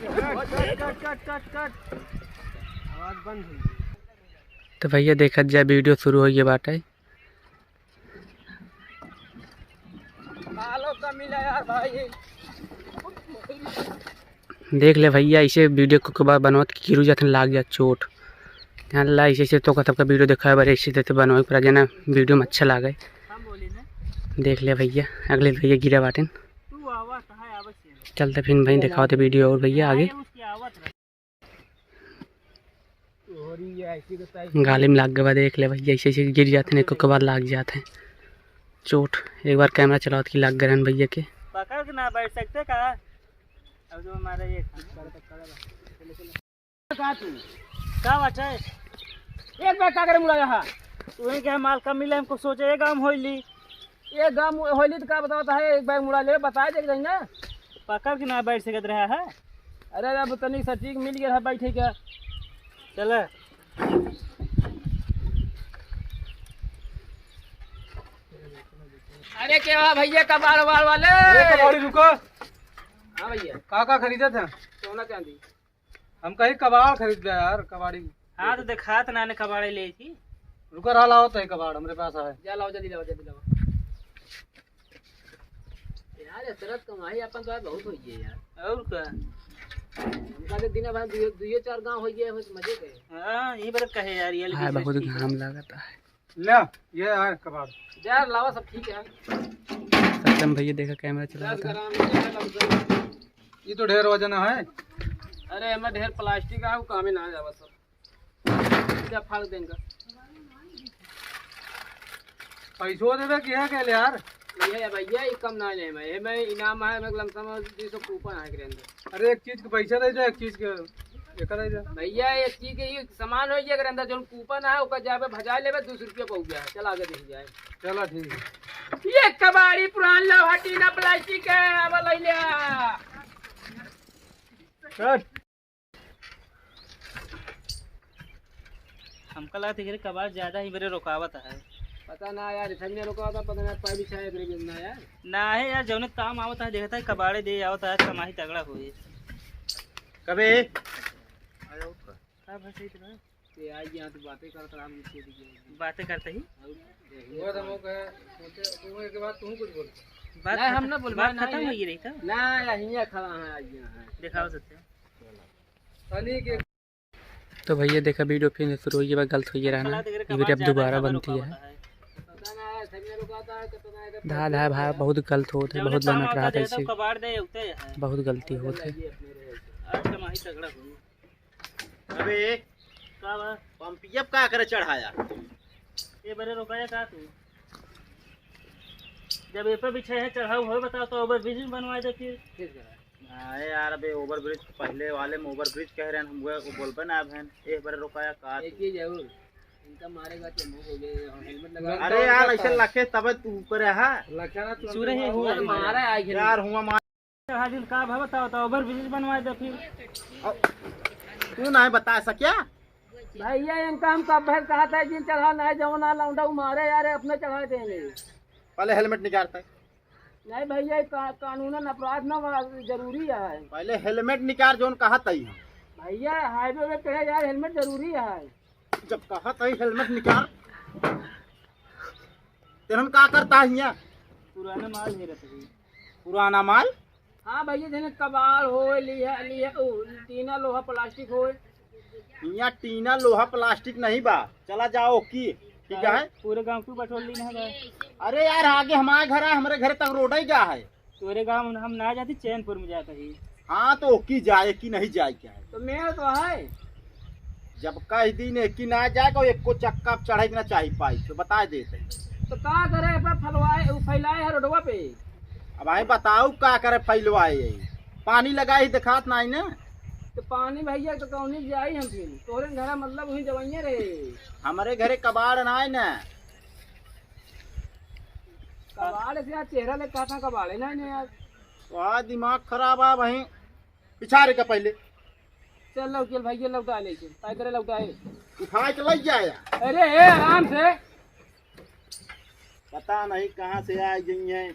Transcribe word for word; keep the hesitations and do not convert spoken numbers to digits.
कट, कट, कट, कट, कट। आवाज बंद हो गई। तो भैया देखत जा, वीडियो शुरू हो गया बाटे। मालो का मिला यार भाई। देख ले भैया, ऐसे वीडियो को के बाद बनवत कि गिरू जात लाग जा चोट। ध्यान ला, ऐसे ऐसे तो सबका वीडियो दिखावे बारे, ऐसे देते बनवाई पर जना वीडियो में अच्छा लागे। देख ले भैया, अगले भैया गिरा बाटेन। चलते फिर भाई दिखावते वीडियो और भैया आगे। गाली में लाग गवा, देख ले भैया, ऐसे ऐसे गिर जाते हैं, एक के बाद लाग जाते हैं चोट। एक बार कैमरा चलावत कि लाग गए रहन भैया के। पकड़ के ना बैठ सकते का? अब जो हमारा ये का तू? का बात है? एक बैग का करे मुड़ा रहा? तुम्हें क्या माल कम मिला, हमको सोचे ये गाँव होइली। ये गाँव होइली तो का बतावत है, एक बैग मुड़ा ले, बता दे रही ना। पकड़ के ना बैठ सकत रहा है। अरे, अब तनी सटीक मिल गया है बैठे का। चल। अरे, क्या हुआ भैया, कबाड़ वाड़ वाले? ए, कबाड़ी रुको। हाँ भैया। का का खरीदत है? सोना चांदी। हम कहीं कबाड़ खरीद ले यार, कबाड़ी। हाँ, तो देखात ना ने कबाड़े ले थी। रुको, रहा लाओ तो कबाड़, हमरे पास है। जा लाओ, जल्दी लाओ, जल्दी लाओ। यार, ये शरत कमाई अपन तो आज बहुत होई है यार। और का? हमका तो दिन भर दुइयो, दुइयो चार गाँव होई है, बस मजे के। हाँ, यही बात कहे यार, ये हाँ, बहुत घाम लागत है। ले, ये है कबाड़। यार, लावा, सब ठीक है। सत्यम भैया देखा कैमरा चला रहा था। ये तो ढेर वजन है। अरे, एमे ढेर प्लास्टिक है, वो कामे ना जावा सब। क्या फाड़ देंगे? पैसो देवे कि है क्या यार? भैया, भैया, ये कम ना ले, मैं, मैं इनाम है, मैं लमसम दुई सौ कूपन है एकरे अंदर। अरे, एक चीज के पैसा दे दे, एक चीज के, एक दे दे। भैया, एक चीज के ये सामान हो गया, एकरे अंदर जोन कूपन है, ओकर जाबे भजा लेबे, दो सौ रुपया पउआ है। चल, आगे देख जाए। चला, ठीक है। ये कबाड़ी पुरान लोहा टीना प्लास्टिक है, अब ले ले। चल। हमका लागत है कि कबाड़ ज्यादा ही बरे रोकावत है। पता ना यार, इतना रोकावत है, पता ना पाइप बिछाए एकरे बिना यार। ना है यार, जौने काम आवत है, देखता है, कबाड़े दे आवत है, कमाई तगड़ा होई। कबे? का भसैत बा? ते आई यहाँ तो बातें करत रहा, हम इसके दिखे। बातें करते ही? और वो तो वो कहे, सोचे, वो के बाद तू कुछ बोल। बात नहीं, हम खत्म, ना बोल, बात नहीं, खत्म नहीं। हो गई रही था। ना, यहीं खड़ा है, आज यहाँ है। दिखाओ सत्य। सनी के तो भैया देखा, वीडियो फिर शुरू होइए बा, गलत होइए रहना। ये वीडियो अब दोबारा बनती है। धा धा भाई, बहुत गलत होत है, बहुत बनत रहा था इससे, बहुत गलती होत है। अबे का बा? पंपिया पे का करे चढ़ाया? ये बरे रोकाया का तू? जब ये पे बिछे है चढ़ाऊ हो, बताओ तो ओवर ब्रिज बनवा दे फिर। अरे यार, अबे ओवर ब्रिज पहले वाले में ओवर ब्रिज कह रहे हैं, हम वो, वो बोलबे ना अब हैं। एक बार रोकाया का एक तू? ही जरूर, इनका मारेगा तो मुंह हो गए, हेलमेट लगा। अरे यार, ऐसे लखे तबे तू ऊपर है। लखे ना तू चूरे ही अंदर हुआ मारे। मारा है यार, हुआ मार। चढ़ा दिन का भा बताओ तो ओवर ब्रिज बनवा दे फिर। अब तू नहीं बता सकिया? भैया, इनका हम कब भर कहा था, जिन चढ़ा नहीं, जवन ना लौंडा उ मारे यार, अपने चढ़ा देंगे। पहले हेलमेट निकालता है। नहीं भैया, ये का-, कानूनन अपराध ना बा, जरूरी है। पहले हेलमेट निकाल, जोन कहा तई। भैया, हाईवे पे चढ़े यार, हेलमेट जरूरी है। जब कहा तई हेलमेट निकाल, तेरन का करता है हियाँ? पुराना माल है रहता है। पुराना माल? हाँ भैया, जने कबाड़ हो, लिया, लिया, ओ, टीना, लोहा, प्लास्टिक हो। हियाँ टीना, लोहा, प्लास्टिक नहीं बा। चला जाओ की, ठीक है? पूरे गांव को बटोर ली ना बा। अरे यार, आगे हमारे घर है, हमारे घर तक रोड ही गया है। तोरे गांव में हम ना जाती, चैनपुर में जाता ही। हाँ, तो ओकी जाए कि नहीं जाए क्या है? तो मेल तो है। जब कह दिन एक की ना जाए, तो एको चक्का पे चढ़े के ना चाही पाई, तो बता देते। तो का करे, पर फैलवाए, उ फैलाए है रोडवा पे। अब आई बताऊ का करे फैलवाए, पानी लगाई दिखात नहीं ना। तो पानी भैया तो कौनी जाई हम फिर? तोरे घरा मतलब वहीं जवइये रे। हमरे घरे कबाड़ ना है ना। कबाड़ से यार चेहरा ले कहता कबाड़े ना है ना यार। वाह, दिमाग खराब है भाई। पिछारे का पहले। चल लौट, चल भैया लौटा ले, चल। काय करे लौटाए? उठा के लग जाए। अरे ए, आराम से। पता नहीं कहाँ से आ गई हैं।